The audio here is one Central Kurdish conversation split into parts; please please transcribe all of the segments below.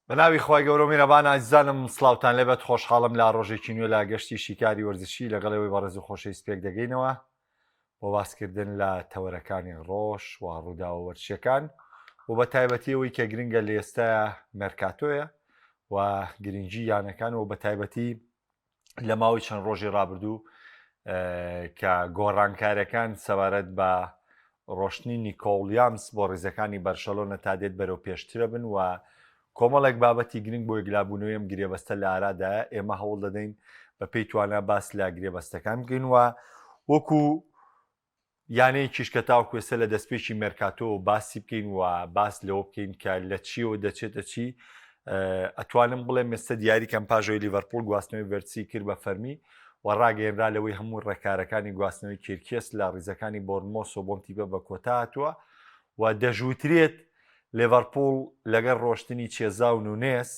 بە ناوی خوای گەورە و میرەبان ئازیزانم سڵاوتان لێبێت خۆشحاڵم لە ڕۆژێکی نوێ لە گەشتی شیکاری وەرزشی لەگەڵ ئێوەی بەڕێز و خۆشەویست پێک دەگەینەوە بۆ باسکردن لە تەوەرەکانی ڕۆژ و ڕووداوە وەرزشیەکان و بە تایبەتی ئەوەی کە گرنگە لە ئێستایا مێرکاتۆیە و گرنگی یانەکان و بە تایبەتی لە ماوەی چەند ڕۆژی ڕابردوو کە گۆڕانکارەکان سەبارەت بە ڕۆشتنی نیکۆڵیامس بۆ ڕیزەکانی بەرشەلۆنە تا دێت بەرەو پێشترە بن و کۆمەڵێک بابەتی گرنگ بۆ یەکلابوونەوەی ئەم گرێبەستە لە ئارادایە ئێمە هەوڵ دەدەین بە پێی توانا باس لە گرێبەستەکان بکەین و وەکو یانەیەکیش کە تاوەکو ئێستا لە دەستپێکی مێرکاتۆوە باسی بکەین و باس لەوە بکەین کە لە چیەوە دەچێتە چی ئەتوانم بڵێم ئێستا دیاری کەم پاژەوەی لیڤەرپوڵ گواستنەوەی ڤێرتسی کرد بە فەرمی و ڕاگەیەنرا لەوەی هەموو ڕێکارەکانی گواستنەوەی کێرکێس لە ڕیزەکانی بۆرنمۆسەوە بۆم تیپە بە کۆتا هاتووە و دەژوترێت لێڤەرپوڵ لەگەڵ ڕۆشتنی چێزا و نونێس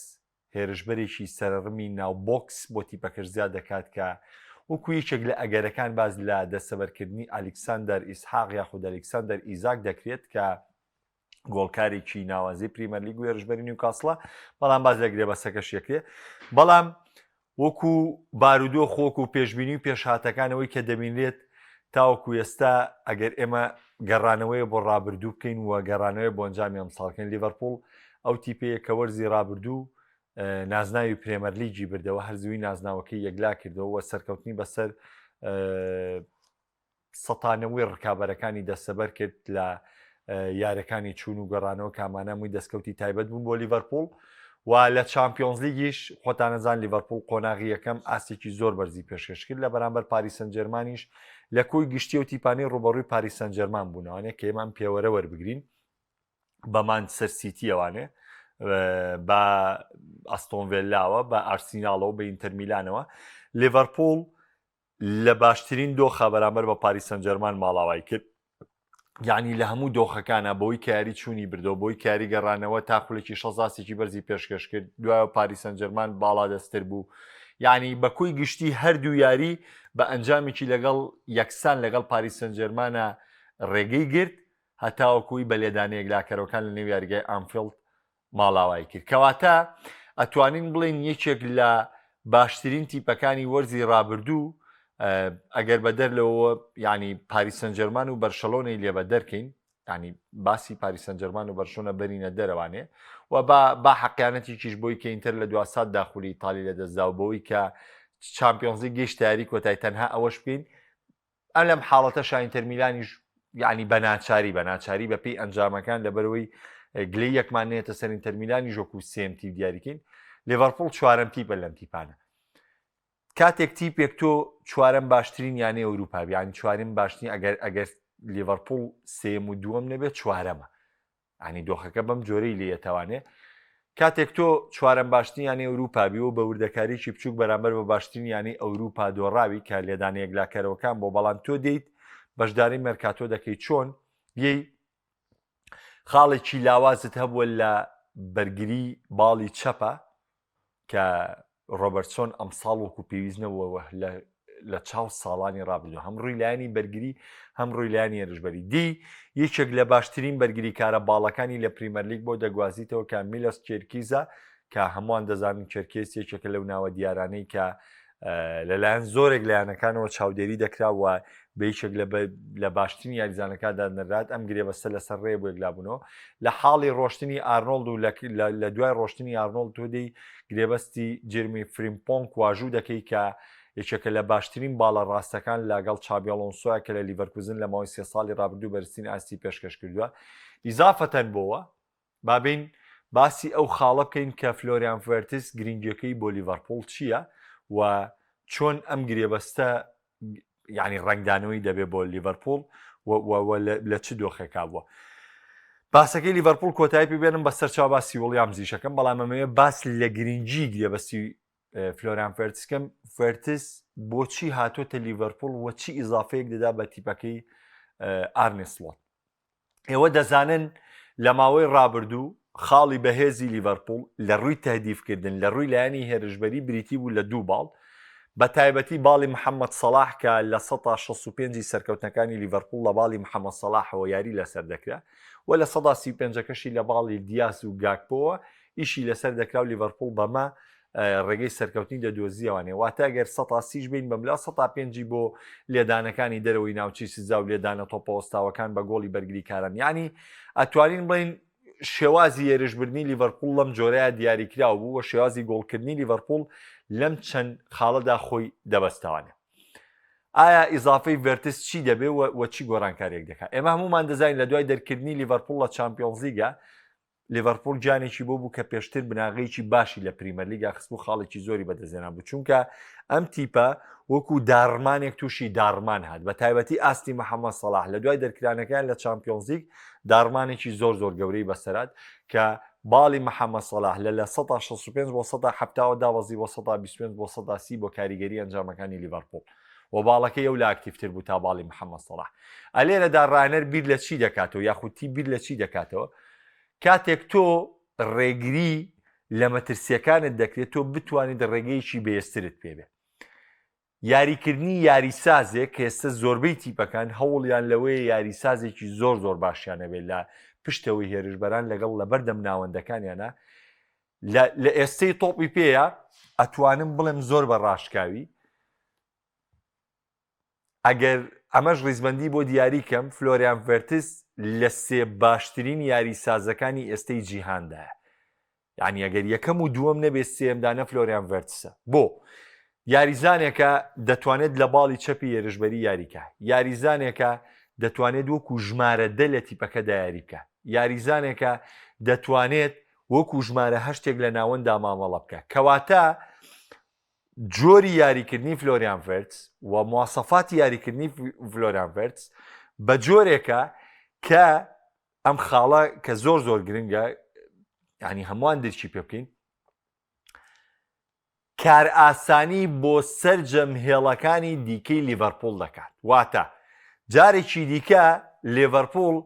هێرشبەرێکی سەرەڕمی ناو بۆکس بۆ تیپەکەش زیاد دەکات کە وەکو یەکێک لە ئەگەرەکان باس لە دەستەبەرکردنی ئەلیکساندەر ئیسحاق یاخود ئەلیکساندەر ئیزاک دەکرێت کە گۆڵکارێکی ناوازەی پریمەرلیگ و هێرشبەری نیوکاسڵە بەڵام باس لە گرێبەستەکەش یەکرێ بەڵام وەکو بارودۆخ وەکو پێشبینی و پێشهاتەکانەوەی کە دەبینرێت تاوەکو ئێستا ئەگەر ئێمە گەڕانەوەی بۆ ڕابردوو بکەین و گەڕانەوەی بۆ ئەنجامی ئەمساڵکەین لیڤەرپوڵ ئەو تیپەیە کە وەرزی ڕابردوو نازناوی پرێمەرلیگی بردەوە هەرزووی نازناوەکەی یەکلا کردەوە و سەرکەوتنی بەسەر سەتانەوەی ڕکابەرەکانی دەستەبەر کرد لە یارەکانی چوون و گەڕانەوە کامانە مووی دەستکەوتی تایبەت بوون بۆ لیڤەرپوڵ و لە چامپیۆنزلیگیش خۆتانەزان لیڤەرپوڵ قۆناغی یەکەم ئاستێکی زۆر بەرزی پێشکەش کرد لە بەرامبەر پاریس سەنجێرمانیش لە کۆی گشتی و تیپانی ڕوبەڕووی پاریس سەنجێرمان بوونەوانێ کە ئێمە ئەم پێوەرە وەربگرین بە مانچستەر سیتیەوانێ بە ئەستۆن ڤێلاوە بە ئارسیناڵەوە بە ئینتەرمیلانەوە لیڤەرپوڵ لە باشترین دۆخا بەرامبەر بە پاریس سەنجەرمان ماڵاوای کرد یعنی لە هەموو دۆخەکانە بۆی کاری چوونی بردەوە بۆی کاری گەڕانەوە تا خولێکی شەزاسێکی بەرزی پێشکەش کرد دوایە پاریس سەنجەرمان باڵا دەستتر بوو یعنی بە کۆی گشتی هەردوو یاری بە ئەنجامێکی لەگەڵ یەکسان لەگەڵ پاریس سەنجەرمانە ڕێگەی گرت هەتاوەکوی بە لێدانە یەکلاکەرەوەکان لە نێو یاریگای ئانفیڵد ماڵاوایی کرد کەواتە ئەتوانین بڵێین یەکێک لە باشترین تیپەکانی وەرزی ڕابردوو ئەگەر بەدەر لەوە ینی پاریس سەنجەرمان و بەرشەلۆنەی لێ بە دەرکەین ینی باسی پاریس سەنجەرمان و بەرشۆنە بەرینە دەرەوانێ و با با حەقیانەتێکیش بۆی کە ئینتەر لە دواسات داخلی ئیتالی لە دەستدا و بەوەی کە چامپیۆنزی گەیشتە یاری کۆتای تەنها ئەوەش بکەین ئەم لەم حاڵەتەشا ئینتەر میلانیش یعنی بە ناچاری بە ناچاری بە پێی ئەنجامەکان لەبەرەوەی گلەی یەکمان نێتە سەر ئینتەر میلانیش وەکو سێم تیپ دیاریکەین لیڤەرپوڵ چوارەم تیپە لەم تیپانە کاتێک تیپێک تۆ چوارەم باشترین یانەی ئەوروپا بیان چوارم باشترین ئەگەر ئەگەر لیڤەرپوڵ سێم و دووەم نەبێت چوارەمە ینی دۆخەکە بەم جۆرەی لێتوانێ کاتێک تۆ چوارەم باشترین یانەی ئەوروپا بی و بە وردەکاریی بچووک بەرامبەر بە باشترین یانەی ئەوروپا دۆڕاوی کە لێدانە یەکلاکەرەوەکان بۆ بەڵام تۆ دێیت بەشداری مێرکاتۆ دەکەی چۆن یەی خاڵێکی لاوازت هەبووە لە بەرگری باڵی چەپە کە ڕۆبەرتسۆن ئەمساڵ وەکو پێویست نەبووە لە لە چاو ساڵانی ڕابردوو هەم ڕووی لایەنی بەرگری هەم ڕووی لایەنی هێرشبەری دی یەکێک لە باشترین بەرگریکارە باڵەکانی لە پریمەرلیگ بۆ دەگوازیتەوە کە میلۆس کێرکیزە کە هەمووان دەزانن کێرکێس یەکێکە لەو ناوە دیارانەی کە لەلایەن زۆرێک لایەنەکانەوە چاودێری دەکرا و بە یەکێک لە باشترین یاریزانەکان دادەنرات ئەم گرێبەستە لەسەر ڕێ بۆ یەکلابوونەوە لە حاڵی ڕۆشتنی ئارنۆڵد و لە دوای ڕۆشتنی ئارنۆڵد تۆ دێی گرێبەستی جێرمی فریمپۆنگ واژوو دەکەی کە یەکێکە لە باشترین باڵە ڕاستەکان لەگەڵ چابی ئەلۆنسۆە کە لە لیڤەرکوزن لە ماوەی سێ ساڵی ڕابردوو بەرزترین ئاستی پێشکەش کردووە ئیزافەتەن بۆوە با بێین باسی ئەو خاڵە بکەین کە فلۆریان ڤێرتس گرنگیەکەی بۆ لیڤەرپوڵ چییە و چۆن ئەم گرێبەستە یعنی ڕنگدانەوەی دەبێت بۆ لیڤەرپوڵ لە چ دۆخێکا بووە. باسەکەی لیڤەرپوڵ کۆتایی پێ بێنم بە سەرچاو باسی وڵیامزیشەکەم بەڵام ئەمەوێ باس لە گرنگی گرێبەستی فلۆریان ڤێرتسکەم ڤێرتس بۆچی هاتۆتە لیڤەرپوڵ و چی ئیزافەیەک دەدا بە تیپەکەی ئارنێ سڵۆت. ئێوە دەزانن لە ماوەی ڕابردوو خاڵی بەهێزی لیڤەرپوڵ لە ڕووی تهدیفکردن لە ڕووی لایەنی هێرشبەری بریتی بوو لە دوو باڵ بە تایبەتی باڵی محەممەد سەڵاح کە لە 65 ی سەرکەوتنەکانی لیڤەرپوڵ لە باڵی محەممەد سەڵاحەوە یاری لەسەر دەکرا و لە 35ەکەشی لە باڵی دیاس و گاکپۆوە. ئیشی لەسەر دەکرا و لیڤەرپوڵ بەمە ڕێگەی سەرکەوتنی دەدۆزیەوانێ واتە گەر سەتا سیش بین بەملا سەتا پێنجی بۆ لێدانەکانی دەرەوەی ناوچەی سزا و لێدانە تۆپەوەستاوەکان بە گۆڵی بەرگریکاران یعنی ئەتوانین بڵین شێوازی هێرشبردنی لیڤەرپوڵ لەم جۆرەیە دیاریکراو بوو و شێوازی گۆڵکردنی لیڤەرپوڵ لەم چەند خاڵەدا خۆی دەبەستەوانێ. ئایا ئیزافەی ڤێرتس چی دەبێ و چی گۆڕانکاریەک دەکات؟ ئێمە هەمومان دەزانین لە دوای دەرکردنی لیڤەرپوڵ لە چامپیۆنزلیگە لیڤەرپوڵ گیانێکی بۆ بوو کە پێشتر بناغەیەکی باشی لە پریمەرلیگا خستبوو خاڵێکی زۆری بەدەستهێنا بوو چونکە ئەم تیپە وەکو داڕمانێک تووشی داڕمان هات بە تایبەتی ئاستی محەممەد سەڵاح لە دوای دەرکرانەکەیان لە چامپیۆنزلیگ داڕمانێکی زۆر زۆر گەورەی بەسەرات کە باڵی محەممەد سەڵاح لە 65 بۆ 70 دابەزی بۆ 25 بۆ 30 بۆ کاریگەری ئەنجامەکانی لیڤەرپوڵ و باڵەکەی ئەو لە ئاکتیڤتر بوو تا باڵی محەممەد سەڵاح. ئەلێرەدا ڕاهێنەر بیر لە چی دەکاتەوە یاخود تیپ بیر لە چی دەکاتەوە؟ کاتێک تۆ ڕێگری لە مەترسیەکانت دەکرێت تۆ بتوانیت ڕێگەیەکی بەهێزترت پێ بێ. یاریکردنی یاریسازێک کە ئێستا زۆربەی تیپەکان هەوڵیان لەوەیە یاریسازێکی زۆر زۆر باشیان هەبێت لە پشتەوەی هێرشبەران لەگەڵ لەبەردەم ناوەندەکانیانە لە ئێستەی تۆپی پێیە ئەتوانم بڵێم زۆر بە ڕاشکاوی ئەگەر ئەمەش ڕیزبندی بۆ دیاری کەم فلۆریان ڤێرتس لە سێ باشترین یاری سازەکانی ئێستەی جیهاندایە یعنی ئەگەر یەکەم و دووەم نەبێت سێمدانە فلۆریان ڤێرتسە بۆ یاریزانێکە دەتوانێت لە باڵی چەپی هێرشبەری یاریکە یاریزانێکە دەتوانێت وەکو ژمارە دە لە تیپەکەدا یاریکە یاریزانێکە دەتوانێت وەکو ژمارە هەشتێک لە ناوەندا مامەڵە بکە کەواتە جۆری یاریکردنی فلۆریان ڤێرتس و مواسەفاتی یاریکردنی فلۆریان ڤێرتس بە جۆرێکە کە ئەم خاڵە کە زۆر زۆر گرنگە ینی هەمووان درکی پێ بکەین کارئاسانی بۆ سەرجەم هێڵەکانی دیکەی لیڤەرپوڵ دەکات، واتە جارێکی دیکە لێڤەرپوڵ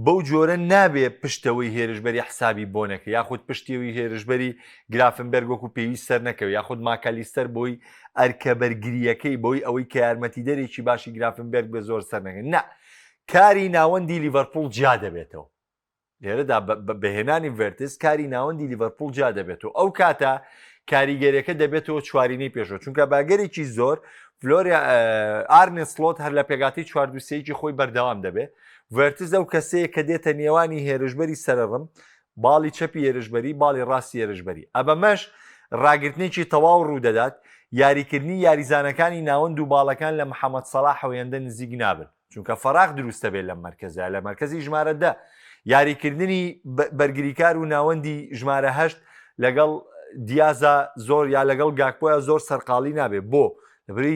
بەو جۆرە نابێ پشتەوەی هێرشبەری حسابی بۆ نەکرێ یاخود پشتیەوەی هێرشبەری گرافنبێرگ وەکو پێویست سەرنەکەوێ یاخود ماکالیستەر بۆی ئەرکە بەرگرییەکەی بۆی ئەوەی کە یارمەتیدەرێکی باشی گرافنبێرگ بێ زۆر سەرنەکەوێ نا کاری ناوەندی لیڤەرپوڵ جیا دەبێتەوە. لێرەدا بە هێنانی ڤێرتز کاری ناوەندی لیڤەرپوڵ جیا دەبێتەوە ئەو کاتە کاریگەریەکە دەبێتەوە چوارینەی پێشەوە چونکە باگەرێکی زۆر فلۆریا ئارنێ سلۆت هەر لە پێگاتی چواردوسەیەکی خۆی بەردەوام دەبێت ڤێرتز ئەو کەسەیە کە دێتە نێوانی هێرشبەری سەرڕم باڵی چەپی هێرشبەری باڵی ڕاستی هێرشبەری ئەبەمەش ڕاگرتنێکی تەواو ڕوودەدات یاریکردنی یاریزانەکانی ناوەند و باڵەکان لە محەممەد سەڵاحەوە هێندە نزیک نابن چونکە فەراغ دروست دەبێت لەم مەرکەزە لە مەرکەزی ژمارە دە یاریکردنی بەرگریکار و ناوەندی ژمارە هەشت لەگەڵ دیازا زۆر یا لەگەڵ گاکپۆیا زۆر سەرقاڵی نابێت بۆ لەبری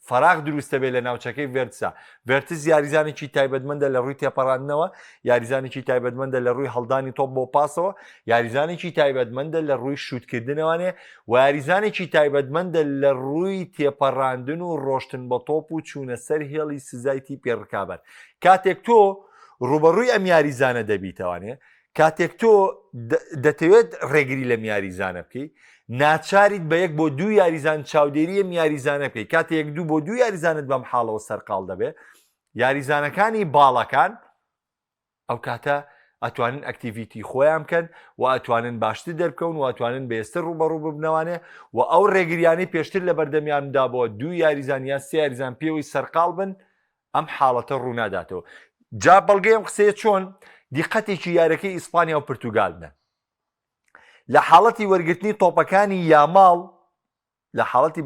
فەراغ دروست دەبێت لە ناوچەکەی ڤێرتسا ڤێرتس یاریزانێکی تایبەتمەندە لە ڕووی تێپەڕاندنەوە یاریزانێکی تایبەتمەندە لە ڕووی هەڵدانی تۆپ بۆ پاسەوە یاریزانێکی تایبەتمەندە لە ڕووی شووتکردنەوانێ و یاریزانێکی تایبەتمەندە لە ڕووی تێپەڕاندن و ڕۆشتن بە تۆپ و چوونە سەر هێڵی سزای تیپی ڕکابەر. کاتێک تۆ ڕووبەڕووی ئەم یاریزانە دەبیتەوانێ، کاتێک تۆ دەتەوێت ڕێگری لەم یاریزانە بکەی، ناچاریت بە یەک بۆ دوو یاریزان چاودێری ئەم یاریزانە بکەی. کاتێک یەک دوو بۆ دوو یاریزانت بەم حاڵەوە سەرقاڵ دەبێ، یاریزانەکانی باڵەکان ئەو کاتە ئەتوانن activity خۆیان بکەن و ئەتوانن باشتر دەربکەون و ئەتوانن بەێستر ڕوبەڕوو ببنەوانێ و ئەو ڕێگریانەی پێشتر لە بەردەمیاندا بۆ دوو یاریزان یان سێ یاریزان پێوەی سەرقاڵ بن ئەم حاڵەتە ڕووناداتەوە جا بەڵگەی ئەم قسەیە چۆن دیقەتێکی یارەکەی ئیسپانیا و پرتوگال بدەن لە حاڵەتی وەرگرتنی تۆپەکانی یاماڵ لە حاڵەتی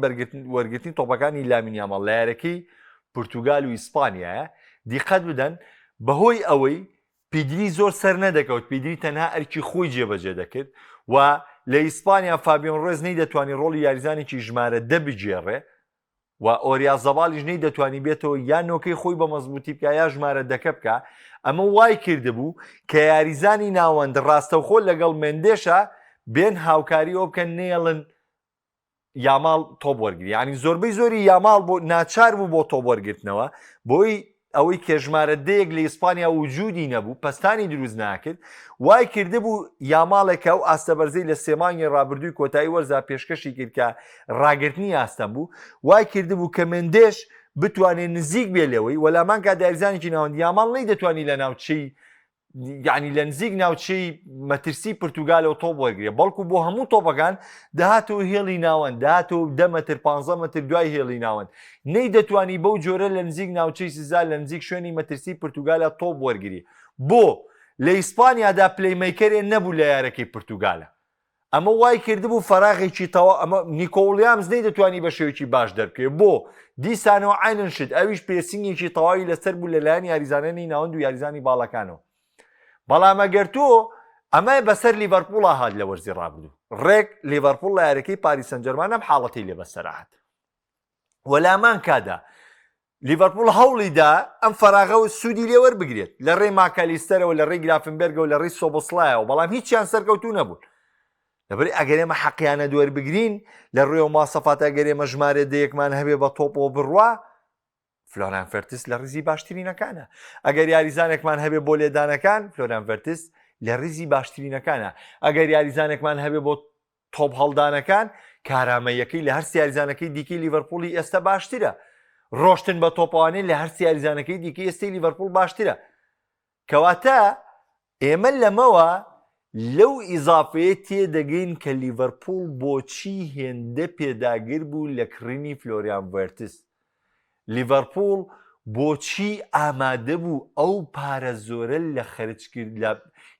وەرگرتنی تۆپەکانی لامین یاماڵ لە یاریەکەی پورتوگال و ئیسپانیایە دیقەت بدەن بەهۆی ئەوەی پیدری زۆر سەر نەدەکەوت پیدری تەنها ئەرکی خۆی جێبەجێ دەکرد و لە ئیسپانیا فابیۆن ڕۆیز نەیدەتوانی ڕۆڵی یاریزانێکی ژمارە دە بگێڕێ و ئۆریا زەبالیش نەیدەتوانی بێتەوە یا نۆکەی خۆی بە مەزبوتی بکە یا ژمارە دەکە بکە ئەمە وای کردبوو کە یاریزانی ناوەند ڕاستەوخۆ لەگەڵ مێندێشە بێن هاوکاری ئەو بکەن نێڵن یاماڵ تۆپ وەرگری یعنی زۆربەی زۆری یاماڵ بۆ ناچار بوو بۆ تۆپ وەرگرتنەوە بۆی ئەوەی کە ژمارە دەیەک لە ئیسپانیا وجودی نەبوو پەستانی دروست ناکرد وای کردبوو یاماڵێک ئەو ئاستە بەرزەی لە سێمانگی ڕابردووی کۆتایی وەرزا پێشکەشی کرد کە ڕاگرتنی ئاستەم بوو وای کردبوو کە مێندێش بتوانێت نزیک بێ لەوەی وەلامان کا داریزانێکی ناوەند یاماڵ نەیدەتوانی لە ناوچەی. یعنی لە نزیک ناوچەی مەترسی پرتوگالەوە تۆپ وەرگێ بەڵکو بۆ هەموو تۆپەکان دەهاتەوە هێڵی ناوەند دەهاتەوە دە مەتر 15 مەتر دوای هێڵی ناوەند نەی دەتوانی بەو جۆرە لە نزیک ناوچەی سزا لە نزیک شوێنی مەترسی پرتوگالە تۆپ وەرگری بۆ لە ئیسپانیادا playmaker ێ نەبوو لە یارەکەی پرتوگالە ئەمە وای کردبوو فەراغێکی تەوا ئەمە نیکۆ وڵیامز نەیدەتوانی بە شێوەیەکی باش دەربکەوێت بۆ دیسانەوە عەینەن شت ئەویش pressing ێکی تەواوی لەسەر بوو لەلایەن یاریزانانی ناوەند و یاریزانی باڵەکانەوە بەڵام ئەگەر تۆ ئەمە بەسەر لیڤەرپوڵا هات لە وەرزی ڕابردوو ڕێک لیڤەرپوڵ لە یاریەکەی پاریس سەنجەرمان ئەم حاڵەتی لێ بەسەر هات وەلامان کادا لیڤەرپوڵ هەوڵیدا ئەم فەراغە و سوودی لێ وەربگرێت لە ڕێی ماکالیستەرەوە لە ڕێی گرافنبێرگەوە لە ڕێی سۆبۆسلایەوە بەڵام هیچیان سەرکەوتوو نەبوون لەبەر ئەگەر ئێمە حەقیانە دوەربگرین لە ڕێ و ماسەفاتە ئەگەر ئێمە ژمارە دەیەکمان هەبێ بە تۆپەوە بڕوا فلۆران ڤێرتس لە ڕیزی باشترینەکانە ئەگەر یاریزانێکمان هەبێ بۆ لێدانەکان فلۆران ڤێرتس لە ڕیزی باشترینەکانە ئەگەر یاریزانێکمان هەبێ بۆ تۆپ هەڵدانەکان کارامەییەکەی لە هەرسێ یاریزانەکەی دیکەی لیڤەرپوڵی ئێستا باشترە ڕۆشتن بە تۆپەوانێ لە هەرسێ یاریزانەکەی دیکەی ئێستەی لیڤەرپوڵ باشترە کەواتە ئێمە لەمەوە لەو ئیزافەیە تێدەگەین کە لیڤەرپوڵ بۆچی هێندە پێداگر بوو لە کڕینی فلۆریان ڤێرتس لیڤەرپوڵ بۆچی ئامادەبوو ئەو پارە زۆرە لە خەرجکرد لە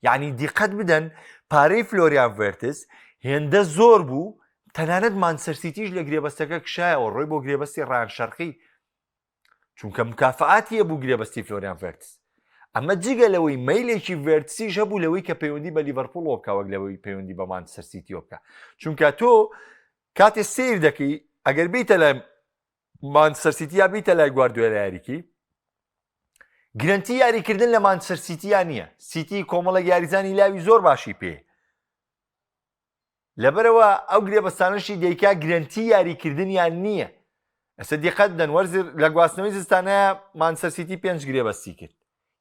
یعنی دیقەت بدەن پارەی فلۆریان ڤێرتس هێندە زۆر بوو تەنانەت مانچستەر سیتیش لە گرێبەستەکە کشایەوە ڕۆی بۆ گرێبەستی ڕایان شەرقی چونکە مکافعاتی هەبوو گرێبەستی فلۆریان ڤێرتس ئەمە جگە لەوەی مەیلێکی ڤێرتسیش هەبوو لەوەی کە پەیوەندی بە لیڤەرپوڵەوە بکە وەک لەوەی پەیوەندی بە مانچستەر سیتیەوە بکە چونکە تۆ کاتێ سیر دەکەی ئەگەر بیتە لای مانچستەر سیتی یا بیتە لای گواردیۆلا یاریکی گرەنتی یاریکردن لە مانچستەر سیتیا نییە سیتی کۆمەڵێک یاریزانی لاوی زۆر باشی پێ لەبەرەوە ئەو گرێبەستانەشی دەیکا گرەنتی یاریکردنیان نییە ئەسە دیقەت بدەن وەرزی لە گواستنەوەی زستانە مانچستەر سیتی پێنج گرێبەستی کرد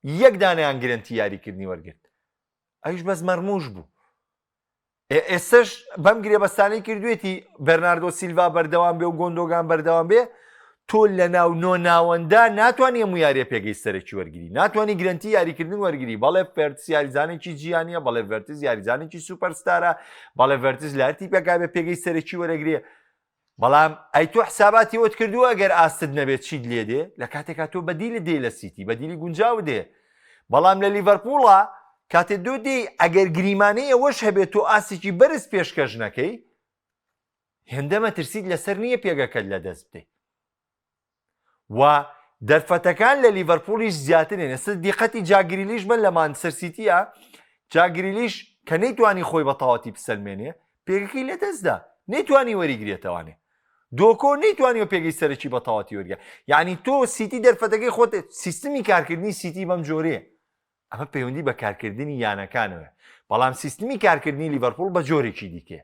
یەک دانیان گرەنتی یاریکردنی وەرگرت ئەویش بەس مەرموش بوو ئێستەش بەم گرێبەستانەی کردوێتی بەرناردۆ سیلڤا بەردەوام بێ و گۆندۆگان بەردەوام بێ تۆ لە ناو نۆ ناوەندا ناتوانانی ئەم یاریە پێگەی سەرەکی وەرگری ناتوانانی گرنتی یاریکردن وەرگری بەڵێ ڤێرتس یاریزانێکی جیانە بەڵێ ڤێرتس یاریزانێکی سوپەرستارە بەڵێ ڤێرتس لە هەر تیپێکا بێ پێگەی سەرەکی وەرەگرێ بەڵام ئەی تۆ حساباتی ئەوەت کردووە ئەگەر ئاستت نەبێت چیت لێ دێ لە کاتێکا تۆ بەدیلت دێ لە سیتی بەدیلی گونجاو دێ بەڵام لە لیڤەرپوڵا کاتێ دۆ دێ ئەگەر گریمانەی ئەوەش هەبێت تۆ ئاستێکی بەرز پێشکەش نەکەی هێندە مەترسیت لەسەر نییە پێگەکەت لەدەست بدەیت و دەرفەتەکان لە لیڤەرپوڵیش زیاترن ئێستا دیقەتی جاگریلیش بن لە مانچستەر سیتیە جاگریلیش کە نەیتوانی خۆی بە تەواتی بسەلمێنێ پێگەکەی لەدەستدا نەیتوانی وەریگرێتەوانێ دۆکۆ نەیتوانیوە پێگەی سەرەکی بە تەواتی وەرگە یعنی تۆ سیتی دەرفەتەکەی خۆت سیستمی کارکردنی سیتی بەم جۆرەیە ئەمە پەیوەندی بە کارکردنی یانەکانەوە بەڵام سیستمی کارکردنی لیڤەرپوڵ بە جۆرێکی دیکە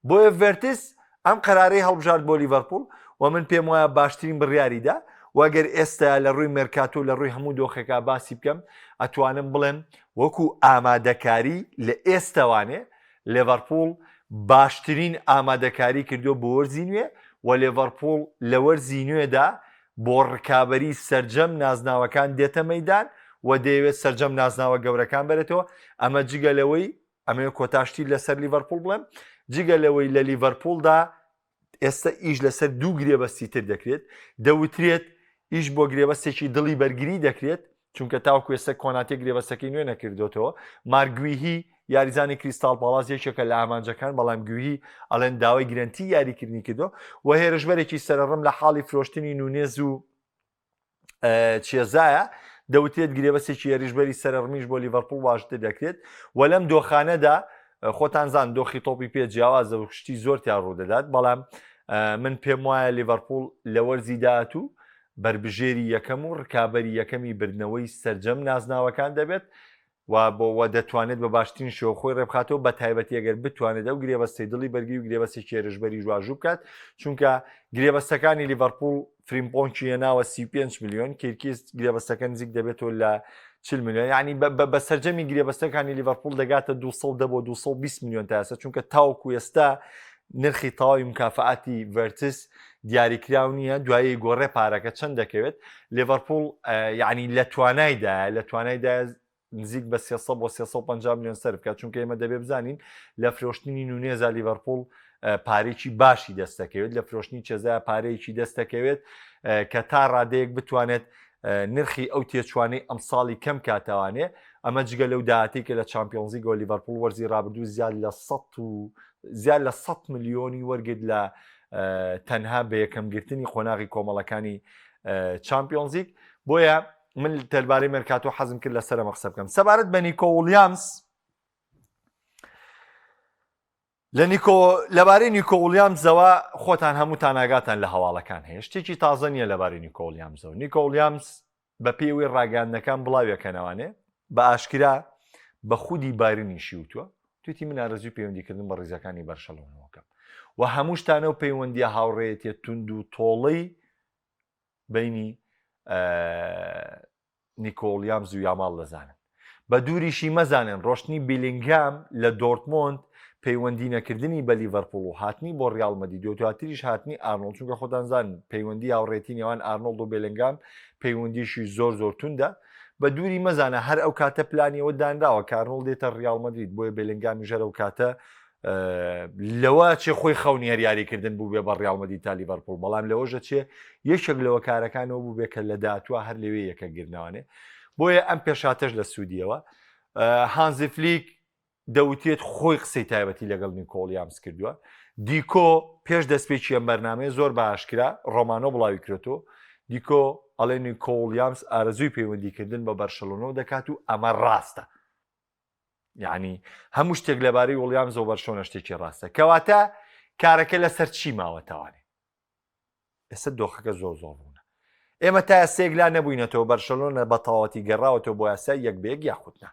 بۆیە ڤێرتس ئەم قەرارەی هەڵبژارد بۆ لیڤەرپوڵ و من پێم وایە باشترین بڕیاریدا و ئەگەر ئێستا لە ڕووی مێرکاتۆ لە ڕووی هەموو دۆخێکا باسی بکەم ئەتوانم بڵێم وەکو ئامادەکاری لە ئێستەوانێ لێڤەرپوڵ باشترین ئامادەکاری کردو بۆ وەرزی نوێ و لێڤەرپوڵ لە وەرزی نوێدا بۆ ڕکابەری سەرجەم نازناوەکان دێتە مەدان و دەیەوێت سەرجەم نازناوە گەورەکان بەرێتەوە ئەمە جگە لەوەی ئەمەوێ کۆتا شتی لەسەر لیڤەرپوڵ بڵێم جگە لەوەی لە لیڤەرپوڵدا ئێستا ئیش لەسەر دوو گرێبەستی تر دەکرێت دەوترێت ئیش بۆ گرێبەستێکی دڵی بەرگری دەکرێت چونکە تاوکو ئێستا کۆناتی گرێبەستەکەی نوێ نەکردوتەوە مارگویهی یاریزانی کریستاڵ پاڵاس یەکێکە لە ئامانجەکان بەڵام گویهی ئەڵێن داوای گرەنتی یاریکردنی کردو و هێرشبەرێکی سەرڕم لە حاڵی فرۆشتنی نونێز و چێزایە دەوترێت گرێبەستێکی هێرشبەری سەرڕمیش بۆ لیڤەرپوڵ واژتر دەکرێت و لەم دۆخانەدا خۆتان زان دۆخی تۆپی پێ جیاوازە و شتی زۆر تیا ڕوودەدات بەڵام من پێم وایە لیڤەرپوڵ لە وەرزی داهاتوو بەربژێری یەکەم و ڕکابەری یەکەمی بردنەوەی سەرجەم نازناوەکان دەبێت و بۆ وە دەتوانێت بە باشترین شێوە خۆی ڕێبخاتەوە بە تایبەتی ئەگەر بتوانێت ئەو گرێبەستەی دڵی بەرگری و گرێبەستێکی هێرشبەریش واژوو بکات چونکە گرێبەستەکانی لیڤەرپوڵ فریمپۆنکی هێناوە 35 میلیۆن کیرکیز گرێبەستەکە نزیک دەبێتەوە لە 40 میلیۆن یعنی بە سەرجەمی گرێبەستەکانی لیڤەرپوڵ دەگاتە 210 بۆ 220 میلیۆن تا ئێستا چونکە تاوەکو ئێستا نرخی تەواوی مکافاتی ڤێرتس دیاریکراو نییە دوایی گۆڕێ پارەکە چەند دەکەوێت لێڤەرپوڵ یعنی لە توانایدایە لە توانایدا. نزیک بە 300 بۆ 350 میلیۆن سەرف بکات چونکە ئێمە دەبێ بزانین لە فرۆشتنی نونێزا لیڤەرپوڵ پارێکی باشی دەستەکەوێت لە فرۆشتنی چێزا پارەیەکی دەستەکەوێت کە تا ڕادەیەک بتوانێت نرخی ئەو تێچوانەی ئەمساڵی کەم کاتەوانێ ئەمە جگە لەو داهاتی کە لە چامپیۆنزی گۆ لیڤەرپوڵ وەرزی رابردوو زیاد لە 100 و زیاد لە 100 ملیۆنی وەرگرت لە تەنها بە یەکەمگرتنی قۆناغی کۆمەڵەکانی چامپیۆنزیک بۆیە من دەربارەی مێرکاتۆ حەزم کرد لەسەر ئەمە قسە بکەم سەبارەت بە نیکۆ وڵیامس لە نیکۆ لەبارەی نیکۆ وڵیامزەوە خۆتان هەمووتان ئاگاتان لە هەواڵەکان هەیە شتێکی تازە نییە لەبارەی نیکۆ وڵیامزەوە نیکۆ وڵیامس بە پێوەی ڕاگەاندنەکان بڵاویەکەنەوانێ بە ئاشکرا بە خودی بایرنیشی وتووە توتی من ئارەزوی پەیوەندیکردن بە ڕیزەکانی بەرشەلۆنەوەکەم و هەمووشتانە و پەیوەندیە هاوڕێیەتیە توند و تۆڵەی بینی نیکۆ وڵیامز و یاماڵ دەزانن. بە دووریشی مەزانن ڕۆشتنی بیلینگهام لە دۆرتمۆند، پەیوەندی نەکردنی بە لیڤەرپوڵ و هاتنی بۆ ڕیاڵ مەدرید و دواتریش هاتنی ئارنۆڵد، چونکە خۆتان زانن پەیوەندی هاوڕێیەتی نێوان ئارنۆڵد و بێلنگام پەیوەندیشی زۆر زۆر توندە، بە دووری مەزانە هەر ئەو کاتە پلانی ئەوە دانراوە کە ئارنۆڵد دێتە ڕیاڵ مەدرید، بۆیە بێلنگامیش هەر ئەو کاتە لەوە چێ خۆی خەونی هەر یاریکردن بوو بێ بە ڕیاڵ مەدرید تا لیڤەرپوڵ بەڵام لەوەژە چێ یەکێک لەوە کارەکانەوە بوو بێ کە لە داهاتوە هەر لەوێ یەکە گرنەوانێ بۆیە ئەم پێشاتەش لە سوودیەوە هانزی فلیک دەوتێت خۆی قسەی تایبەتی لەگەڵ نیکۆ وڵیامس کردووە دیکۆ پێش دەستپێکی ئەم بەرنمەیە زۆر باشکرا ڕۆمانۆ بڵاوی کرێتەوە دیکۆ ئەڵێ نیکۆ وڵیامس ئارەزووی پەیوەندیکردن بە بەرشەلۆنەوە دەکات و ئەمە ڕاستە یعنی هەموو شتێک لەبارەی وڵیامزەوە بەرشۆنە شتێکی ڕاستە کەواتە کارەکە لەسەر چی ماوەتەوانێ ئێستا دۆخەکە زۆر زۆر ڕوونە ئێمە تا ئێستا یەکلا نەبووینەتەوە بەرشەلۆنە بە تەواوەتی گەڕاوەتەوە بۆ یاسای یەک بە یەک یاخود نا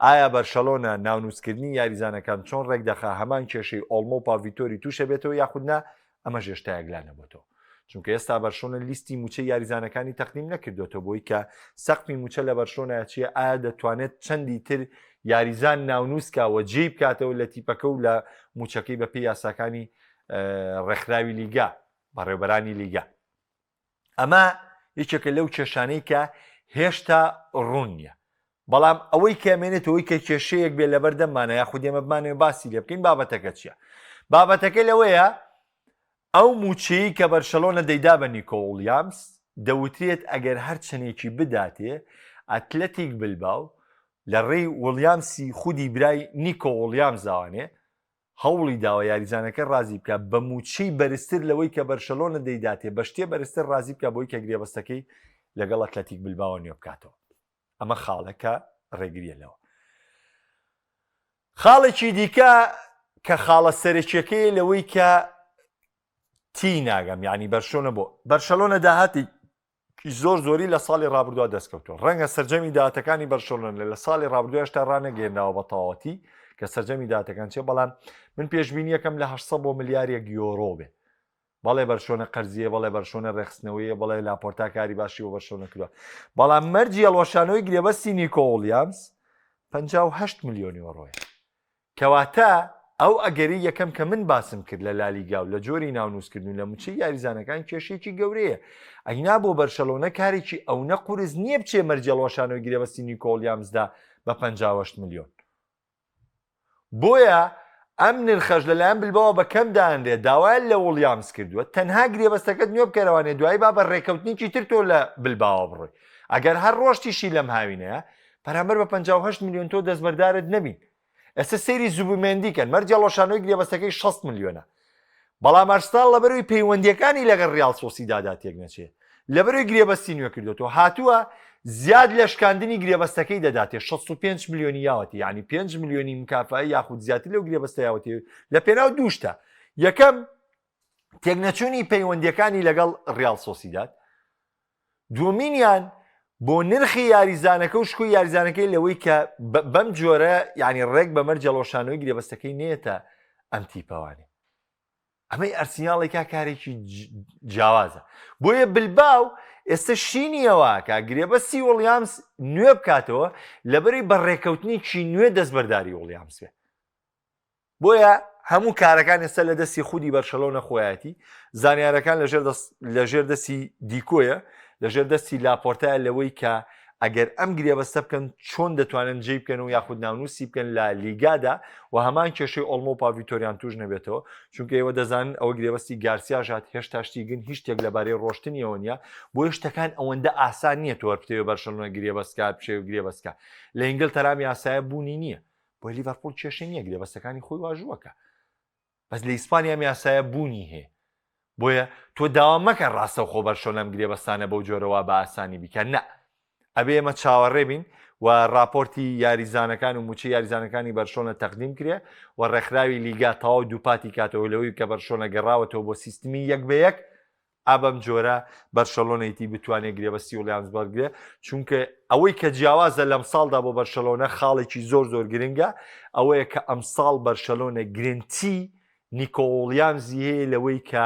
ئایا بەرشەلۆنە ناونووسکردنی یاریزانەکان چۆن ڕێکدەخا هەمان کێشەی ئۆڵمۆ و پاڤیتۆری تووشە بێتەوە یاخود نا ئەمەش هێشتا یەکلا نەبووەتەوە چونکە ئێستا بەرشۆنە لیستی موچەی یاریزانەکانی تەقدیم نەکردوێتەوە بۆی کە سەقفی موچە لە بەرشۆنە چیە ئایا دەتوانێت چەندی تر یاریزان ناونووسکا و جێی بکاتەوە لە تیپەکە و لە موچەکەی بەپێی یاساکانی ڕێکخراوی لیگا بەڕێوبەرانی لیگا ئەمە یەکێکە لەو کێشانەی کە هێشتا ڕوون نییە بەڵام ئەوەی کە مێنێتەوەی کە کێشەیەک بێ لەبەردەممانە یاخود ئێمە بمانەوێ باسی لێ بکەین بابەتەکە چییە بابەتەکە لەوەیە ئەو موچەیە کە بەرشەلۆنە دەیدا بە نیکۆ وڵیامس دەوترێت ئەگەر هەر چەندێکی بداتێ ئەتلەتیک بلباو لە ڕێی وڵیامسی خودی برای نیکۆ وڵیامزاوانێ هەوڵی داوە یاریزانەکە رازی بکات بە مووچەی بەرزتر لەوەی کە بەرشەلۆنە دەیداتێ بە شتێ بەرزتر رازی بکات بۆی کە گرێبەستەکەی لەگەڵ ئەتلەتیک بلباوە نوێ بکاتەوە ئەمە خاڵەکە ڕێگریە لەوە خاڵێکی دیکە کە خاڵە سەرەکیەکەی لەوەی کە تی ناگەم یعنی بەرشۆنە بۆ بەرشەلۆنە داهاتی زۆر زۆری لە ساڵی ڕابردووە دەستکەوتووە ڕەنگە سەرجەمی داهاتەکانی بەرشەلۆنە لە ساڵی ڕابردوو هێشتا ڕانەگەیەنراوە بە تەواوەتی کە سەرجەمی داهاتەکان چیە بەڵام من پێشبینیەکەم لە 800 بۆ ملیارێک یۆرۆ بێ بەڵێ بەرشۆنە قەرزیە بەڵێ بەرشۆنە ڕێخستنەوەیە بەڵێ لاپۆرتا کاری باشی بۆ بەرشۆنە کردووە بەڵام مەرجی هەڵوەشانەوەی گرێبەستی نیکۆ وڵیامس 58 ملیۆن یۆرۆیە کەواتە ئەو ئەگەرەی یەکەم کە من باسم کرد لە لالیگا و لە جۆری ناونووسکردن و لە مووچەی یاریزانەکان کێشەیەکی گەورەیە. ئەگینا بۆ بەرشەلۆنە کارێکی ئەونە قورس نییە بچێ مەرجی هەڵوەشانەوەی گرێبەستی نیکۆ وڵیامزدا بە 58 ملیۆن. بۆیە ئەم نرخەش لەلایەن بلباوە بە کەم دانرێت داوایان لە وڵیامز کردووە تەنها گرێبەستەکەت نوێ بکەرەوانێ دوایی با بە ڕێکەوتنێکی تر تۆ لە بلباوە بڕۆی ئەگەر هەر ڕۆشتیشی لەم هاوینەیە بەرامبەر بە 58 ملیۆن تۆ دەستبەردارت نەبین ئێستا سەیری زوبیمێندی کەن مەرجی هەڵوەشانەوەی گرێبەستەکەی 60 ملیۆنە بەڵام ئەرسناڵ لەبەروی پەیوەندیەکانی لەگەڵ ریال سۆسیدادا تێک نەچێ لەبەروی گرێبەستی نوێ کردوێتەوە هاتووە زیاد لە شکاندنی گرێبەستەکەی دەداتێ 65 ملیۆنی یاوەتی یعنی 5 ملیۆنی مکافای یاخود زیاتر لەو گرێبەستە یاوەتی لە پێناو دووشتە یەکەم تێکنەچوونی پەیوەندیەکانی لەگەڵ ریال سۆسیداد دووەمینیان بۆ نرخی یاریزانەکە و شکۆی یاریزانەکەی لەوەی کە بەم جۆرە یعنی ڕێک بە مەرجی هەڵوەشانەوەی گرێبەستەکەی نێتە ئەم تیپەوانێ ئەمەی ئەرسیناڵێکا کارێکی جیاوازە بۆیە بلباو ئێستا شینیەوەکە گرێبەستی وڵیامس نوێ بکاتەوە لەبەری بە ڕێکەوتنێکی نوێ دەستبەرداری وڵیامس بێ بۆیە هەموو کارەکان ئێستا لە دەستی خودی بەرشەلۆنە خۆیەتی، زانیارەکان لەژێر دەست لەژێر دەستی دیکۆیە، لەژێر دەستی لاپۆرتایە لەوەی کە ئەگەر ئەم گرێبەستە بکەن چۆن دەتوانن جێی بکەن و یاخود ناونووسی بکەن لە لیگادا و هەمان کێشەی ئۆڵمۆ و پاڤیتۆریان توش نەبێتەوە چونکە ئێوە دەزانن ئەوە گرێبەستی گارسیاش هات هێشتا شتیگن هیچ شتێک لەبارەی ڕۆشتنیەوە نییە بۆیە شتەکان ئەوەندە ئاسان نییە تۆ بتەوێ بەرشەلۆنە گرێبەستکار بچێ و گرێبەستکە لە ئینگلتەرا ئەم یاسایە بوونی نییە بۆیە لیڤەرپوڵ کێشەی نییە گرێبەستەکانی خۆی واژووەکە بەس لە ئیسپانیا ئەم یاسایە بوونی هەیە بۆیە تۆ داوا مەکە ڕاستەوخۆ بەرشۆنە ئەم گرێبەستانە بەو جۆرەوە بە ئاسانی بیکە نە ئەبێ ئێمە چاوەڕێ بین و راپۆرتی یاریزانەکان و موچەی یاریزانەکانی بەرشۆنە تەقدیم کرێ و ڕێکخراوی لیگا تەواو دووپاتی کاتەوە لەوەی کە بەرشۆنە گەڕاوەتەوە بۆ سیستمی یەک بە یەک ئا بەم جۆرە بەرشەلۆنەیتی بتوانێت گرێبەستی وڵیامز بەرگێ چونکە ئەوەی کە جیاوازە لەم ساڵدا بۆ بەرشەلۆنە خاڵێکی زۆر زۆر گرنگە ئەوەیە کە ئەمساڵ بەرشەلۆنە گرنتی نیکۆ وڵیامزی هەیە لەوەی کە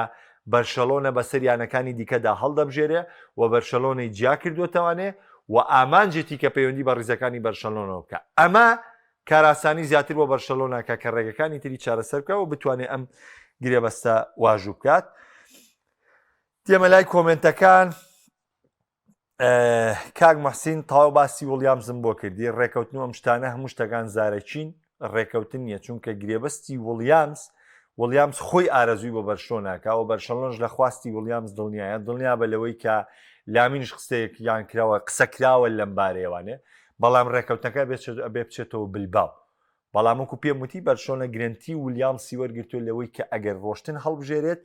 بەرشەلۆنە بەسەر یانەکانی دیکەدا هەڵدەبژێرێ و بەرشەلۆنەی جیا کردوێتەوانێ و ئامانجێتی کە پەیوەندی بە ڕیزەکانی بەرشەلۆنەوە بکە ئەمە کارئاسانی زیاتر بۆ بەرشەلۆنە کە کە ڕێگەکانی تری چارەسەر بکە و بتوانێت ئەم گرێبەستە واژوو بکات دێمە لای کۆمنتەکان کاک محسین تاو باسی وڵیامزم بۆ کردی ڕێکەوتن و ئەم شتانە هەموو شتەکان زارەکین ڕێکەوتن نییە چونکە گرێبەستی وڵیامز وڵیامز خۆی ئارەزووی بۆ بەرشلۆناکە و بەرشەلۆنش لە خواستی وڵیامز دڵنیایە دڵنیا بە لەوەی کە لامینش قسەیەک یان کراوە قسە کراوە لەم بارەیەوانێ بەڵام ڕێکەوتنەکە ئەبێ بچێتەوە بلباو بەڵام وەکو پێم وتی بەرشۆنە گرنتی ولیامسی وەرگرتووە لەوەی کە ئەگەر ڕۆشتن هەڵبژێرێت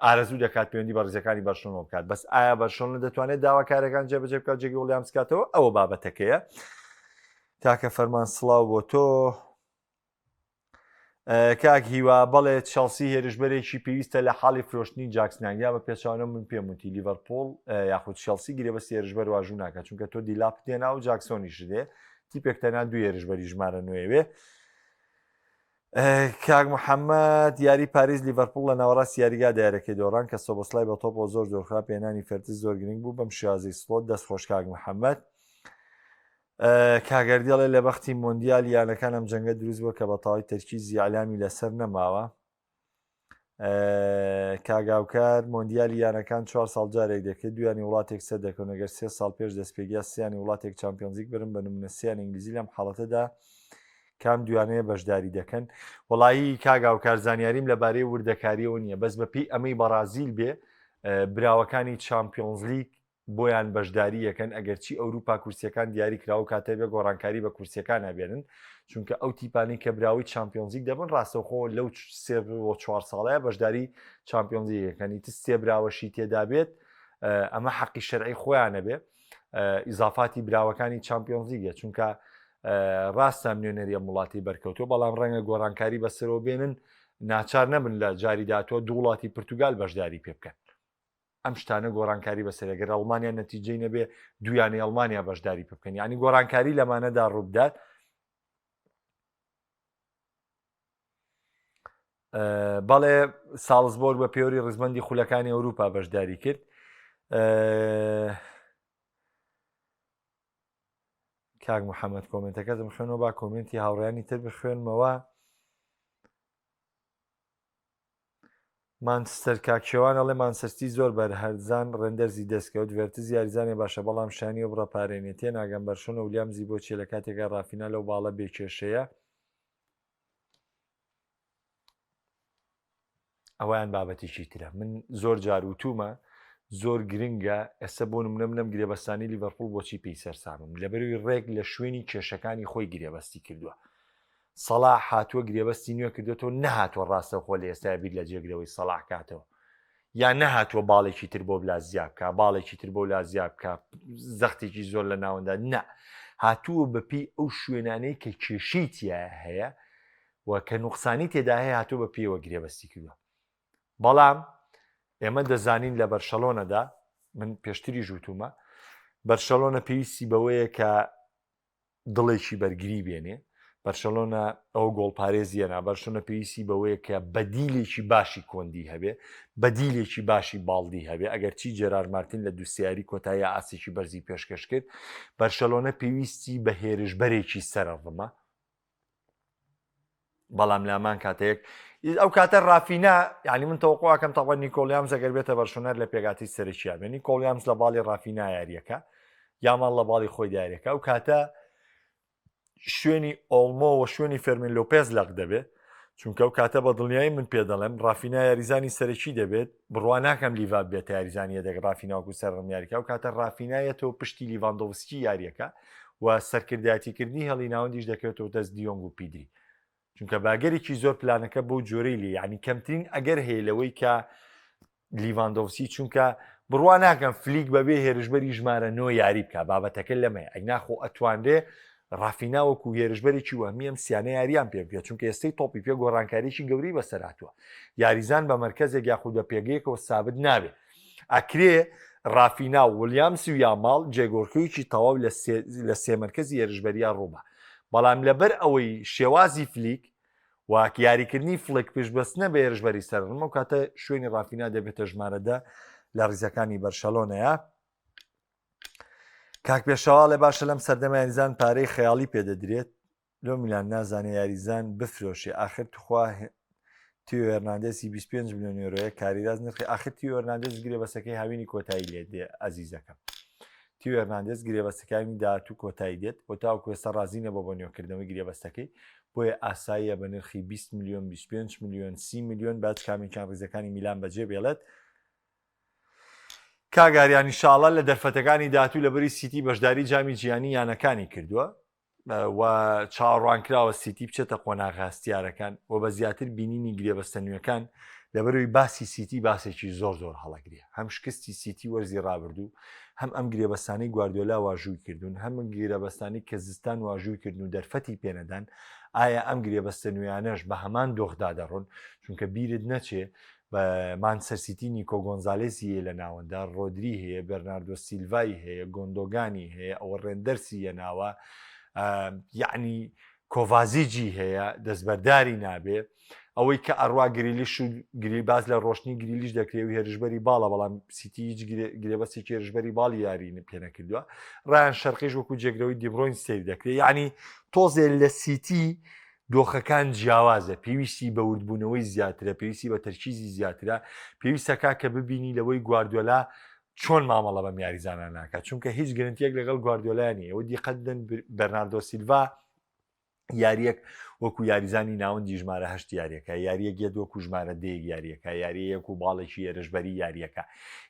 ئارەزوو دەکات پەیوەندی بە ڕیزەکانی بەرشۆنەوە بکات بەس ئایا بەرشۆنە دەتوانێت داواکارەکان جێبەجێ بکات جێگەی ولیامس بکاتەوە ئەوە بابەتەکەیە تاکە فەرمان سڵاو بۆ تۆ کاک هیوا بەڵێ چێڵسی هێرشبەرێکی پێویستە لە حاڵی فرۆشتنی جاکسنان یا بە پێچوانە من پێم وتی لیڤەرپۆڵ یاخود چێڵسی گرێبەستی هێرشبەر واژوو ناکات چونکە تۆ دیلاپ دێنا و جاکسۆنیش دێ تیپێک تەنها دوو هێرشبەری ژمارە نوێوێ کاک محەممەد یاری پاریس لیڤەرپوڵ لە ناوەڕاست یاریگا دایرەکەی دۆڕان کە سۆبۆسلای بە تۆپەوە زۆر زۆر خراپ پێنانی فێرتس زۆر گرنگ بوو بەم شێوازی سڵۆت دەست خۆش کاک محەممەد کاک ئەردی ئەڵێ لە بەختی مۆندیالی یانەکان ئەم جەنگە دروست بووە کە بە تەواوی تەرکیزی ئیعلامی لەسەر نەماوە. کاگاوکار مۆندیالی یانەکان چوار ساڵ جارێک دەکرێت دویانی وڵاتێک سەر دەکەون ئەگەر سێ ساڵ پێش دەستپێگیا سیانی وڵاتێک چمپیۆنزیک برن بە نمونە سیان ئینگلیزی لەم حاڵەتەدا کام دویانەیە بەشداری دەکەن وڵایی کاگاوکار زانیاریم لەبارەی وردەکاریەوە نییە بەس بەپی ئەمەی بەڕازیل بێ براوەکانی چمپیۆنزلیک بۆیان بەشداری یەکەن ئەگەرچی ئەوروپا کورسیەکان دیاری کراوە کاتێ بێ گۆڕانکاری بە کورسیەکان نابێنن چونکە ئەو تیپانەی کە براوەی چامپیۆنزیک دەبن ڕاستەوخۆ لەو سێ بۆ چوار ساڵەیە بەشداری چامپیۆنزیک یەکەن ئیتر سێ براوەشی تێدا بێت ئەمە حەقی شەرعی خۆیانە بێ ئیزافاتی براوەکانی چامپیۆنزیگە چونکە ڕاستە نوێنەری ئەم وڵاتی بەرکەوتووە بەڵام ڕەنگە گۆڕانکاری بەسەرەوە بێنن ناچار نەبن لە جاری داهاتووە دوو وڵاتی پرتوگال بەشداری پێ بکەن ئەم شتانە گۆڕانکاری بەسەر گەر ئەڵمانیا نەتیجەی نەبێ دویانەی ئەڵمانیا بەشداری پێ بکەن یعنی گۆڕانکاری لەمانەدا ڕووبدات بەڵێ ساڵزبۆرگ بە پێوەری ڕیزبەندی خولەکانی ئەوروپا بەشداری کرد کاک محەممەد کۆمنتەکەتم خوێنەوە با کۆمنتی هاوڕیانی تر بخوێنمەوە مانچستەر کاک شێوان ئەڵێ مانچستەر زۆر بەر هەرزان ڕێندەرزی دەستکەوت ڤێرتز یاریزانێ باشە بەڵام شانی و بڕە پارەی نیە تێناگەم بەرشۆنە ولیامزی بۆ چیە لە کاتێکا ڕافینا لەو باڵە بێ کێشەیە ئەویان بابەتێکی ترە من زۆر جار وتومە زۆر گرنگە ئێستا بۆ نمونە منم گرێبەستانی لیڤەرپوڵ بۆچی پێی سەرسامم لەبەروی ڕێک لە شوێنی کێشەکانی خۆی گرێبەستی کردووە سەڵاح هاتووە گرێبەستی نوێ کردوێتەوە نەهاتووە ڕاستەوخۆ لە ئێستای بیر لە جێگرەوەی سەڵاح کاتەوە یا نەهاتووە باڵێکی تر بۆ بلازیا بکە باڵێکی تر بۆ لازیا بکە زەختێکی زۆر لە ناوەندا نە هاتووە بەپی ئەو شوێنانەی کە کێشەی تیا هەیە و کە نوقسانی تێدا هەیە هاتووە بە پێوە گرێبەستی کردووە بەڵام ئێمە دەزانین لە بەرشەلۆنەدا من پێشتری ژوتومە بەرشەلۆنە پێویستی بەوەیە کە دڵێکی بەرگری بێنێ بەرشەلۆنە ئەو گۆڵپارێزیە نا بەرشۆنە پێویستی بەوەیە کە بەدیلێکی باشی کۆندی هەبێ بەدیلێکی باشی باڵدی هەبێ ئەگەر چی جێرار مارتین لە دووسیاری کۆتایی ئاسێکی بەرزی پێشکەش کرد بەرشەلۆنە پێویستی بە هێرشبەرێکی سەرڕمە بەڵام لامان کاتێک ئەو کاتە ڕافینا یعنی من تەوقعکەم تاوە نیکۆلیامز ئەگەر بێتە بەرشۆنەر لە پێگاتی سەرەکییا بێ نیکۆلیامز لە باڵی ڕافینا یاریەکە. یاماڵ لە باڵی خۆی دیارەکە ئەو کاتە شوێنی ئۆڵمۆ و شوێنی فێرمین لۆپێز لەق دەبێت چونکە ئەو کاتە بە دڵنیایی من پێ دەڵێم ڕافینا یاریزانی سەرەکی دەبێت بڕوا ناکەم لیڤا بێتە یاریزانی یەدەگ ڕافینا وەکو سەرڕم یاریکا و کاتە ڕافینا یەتەوە پشتی لیڤاندۆڤسکی یاریەکە و سەرکردایەتیکردنی هێڵی ناوەندیش دەکەوێتەوە دەست دیۆنگ و پیدری چونکە باگەرێکی زۆر پلانەکە بەو جۆرەی لێ یعنی کەمترین ئەگەر هەیە لەوەی کە لیڤاندۆڤسی چونکە بڕوا ناکەم فلیک بەبێ هێرشبەری ژمارە نۆ یاری بکە بابەتەکە لەمەیە ئەگناخۆ ئەتوانرێ ڕافینا وەکو هێرشبەرێکی وەهمی ئەم سیانە یاریان پێ بکە چونکە ئێستەی تۆپی پێ گۆڕانکاریی گەورەی بەسەر هاتووە یاریزان بە مەرکەزێک یاخود بە پێگەیەکەوە سابت نابێ ئەکرێ ڕافینا و ولیامس و یاماڵ جێگۆڕکێیەکی تەواو لە سێ مەرکەزی هێرشبەریان ڕووبا بەڵام لەبەر ئەوەی شێوازی فلیک واک یاریکردنی فلک پشتبەستنە بە هێرشبەری سەرڕم ئەو کاتە شوێنی ڕافینا دەبێتە ژمارە دە لە ڕیزەکانی بەرشەلۆنەیە. کاک پێشەواڵێ باشە لەم سەردەمە یاریزان پارەی خەیاڵی پێدەدرێت لۆ میلان نازانێ یاریزان بفرۆشێ ئاخر توخوا تیۆ هێرناندێسی 25 میلیۆن یۆرۆیە کاریراز نرخی ئاخر تیۆ هێرناندێز گرێبەسەکەی هاوینی کۆتایی لێ دێ ئەزیزەکەم تیۆ هێرناندێز گرێبەستەکانی داهاتوو کۆتایی دێت و تاوەکو ئێستا ڕازی نەبووە بە نوێکردنەوەی گرێبەستەکەی بۆیە ئاساییە بە نرخی 20 میلیۆن 25 میلیۆن 30 میلیۆن باج کامێکیان ڕیزەکانی میلان بەجێ بێڵێت کاک ئاریان ئینشاڵڵا لە دەرفەتەکانی داهاتوو لەبەری سیتی بەشداری جامی جیهانی یانەکانی کردووە و چاوەڕوانکراوە سیتی بچێتە قۆناغە هەستیارەکان و بە زیاتر بینینی گرێبەستە نوێکان لەبەرەوەی باسی سیتی باسێکی زۆر زۆر هەڵەگرێ هەم شکستی سیتی وەرزی ڕابردوو هەم ئەم گرێبەستانەی گواردیۆلا واژووی کردوون هەم گرێبەستانی کە زستان واژووی کردن و دەرفەتی پێنەدان ئایا ئەم گرێبەستە نوێیانەش بە هەمان دۆخدا دەڕۆن چونکە بیرت نەچێ مانچستەر سیتی نیکۆ گۆنزالێسی هەیە لە ناوەندا، ڕۆدری هەیە، بێرناردۆ سیلڤای هەیە، گۆندۆگانی هەیە، ئەوە ڕێندەرسی هێناوە، یەعنی کۆڤازیجی هەیە، دەستبەرداری نابێ. ئەوەی کە ئەڕوا گریلیش و گری باز لە ڕۆشتنی گریلیش دەکرێ و هێرشبەری باڵە بەڵام سیتی هیچ گرێبەستێکی هێرشبەری باڵی یاری پێ نەکردووە ڕایان شەرقیش وەکو جێگرەوەی دیبرۆین سەیر دەکرێت یعنی تۆزێ لە سیتی دۆخەکان جیاوازە، پێویستی بە وردبوونەوەی زیاترە، پێویستی بە تەرکیزی زیاترە، پێویستە کاکە ببینی لەوەی گواردیۆلا چۆن مامەڵە بەم یاریزانانە ناکات، چونکە هیچ گرنتیەک لەگەڵ گواردیۆلا نییە. ئێوە دیقەت بدەن بەرناردۆ سیلڤا یاریەک وەکو یاریزانی ناوەندی ژمارە هەشت یاریەکە، یاریەک یەت وەکو ژمارە دەیەک یاریەکە، یاریەک و باڵێکی هێرشبەری یاریەکە،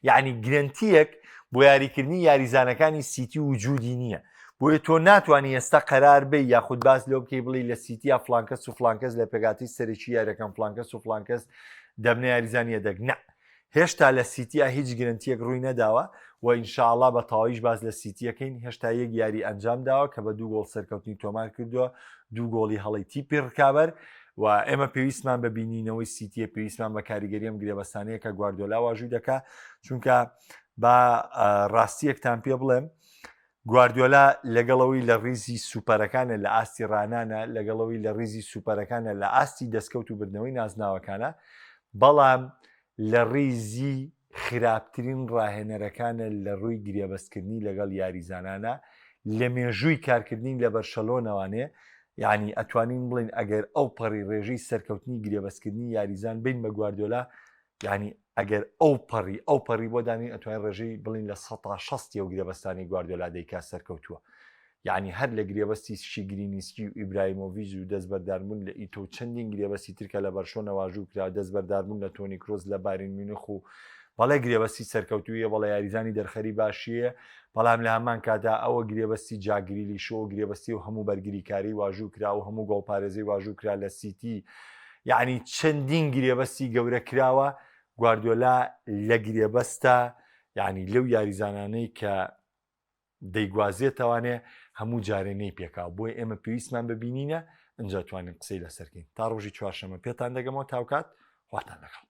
یعنی گرنتیەک بۆ یاریکردنی یاریزانەکانی سیتی وجودی نییە. بۆیە تۆ ناتوانی ئێستا قەرار بی یاخود باس لەوە بکەی بڵی لە سیتیا فلانکەس و فلانکەس لە پێگاتی سەرەکی یاریەکان فلانکەس و فلانکەس دەبنە یاریزان یەدەگ نا هێشتا لە سیتیا هیچ گرنتیەک ڕووی نەداوە و ئینشاءاللە بە تەواویش باس لە سیتیەکەین هێشتا یەک یاری ئەنجام داوە کە بە دوو گۆڵ سەرکەوتنی تۆمار کردووە دوو گۆڵی هەڵەی تیپی ڕکابەر و ئێمە پێویستمان بە بینینەوەی سیتیە پێویستمان بە کاریگەری ئەم گرێبەستانەیە کە گواردیۆلا واژووی دەکا چونکە با ڕاستیەکتان پێ بڵێم گواردیۆلا لەگەڵ ئەوەی لە ڕیزی سوپەرەکانە لە ئاستی ڕانانە، لەگەڵ ئەوەی لە ڕیزی سوپەرەکانە لە ئاستی دەستکەوت و بردنەوەی نازناوەکانە، بەڵام لە ڕیزی خراپترین ڕاهێنەرەکانە لە ڕووی گرێبەستکردنی لەگەڵ یاریزانانە لە مێژووی کارکردنی لە بەرشەلۆنەوانێ یعنی ئەتوانین بڵین ئەگەر ئەو پەڕی ڕێژەی سەرکەوتنی گرێبەستکردنی یاریزان بین بە گواردیۆلا یانی ئەگەر ئەو پەڕی ئەو پەڕی بۆ دانین ئەتوانین ڕێژەی بڵین لە سەتا شەستی ئەو گرێبەستانی گواردیۆلا دەیکا سەرکەوتووە یعنی هەر لە گرێبەستی شیگرینیسکی و ئیبراهیمۆڤیج و دەستبەرداربوون لە ئیتۆ و چەندین گرێبەستی ترکە لە بەرشۆنە واژوو کرا دەستبەرداربوون لە تۆنی کرۆس لە بایرن میونخ و بەڵێ گرێبەستی سەرکەوتوویە بەڵێ یاریزانی دەرخەری باشیە بەڵام لە هەمان کاتا ئەوە گرێبەستی جاگریلی شۆ گرێبەستی و هەموو بەرگریکاری واژوو کرا و هەموو گۆڵپارێزی واژوو کرا لە سیتی یەعنی چەندین گرێبەستی گەورە کراوە گواردیۆلا لە گرێبەستە یعنی لەو یاریزانانەی کە دەیگوازێتەوانێ هەموو جارێ نەی پێکاو بۆیە ئێمە پێویستمان ببینینە ئەجا توانین قسەی لەسەرکەین تا ڕۆژی چوارشەمە پێتان دەگەمەوە تاوکات خواتان لەگەڵ.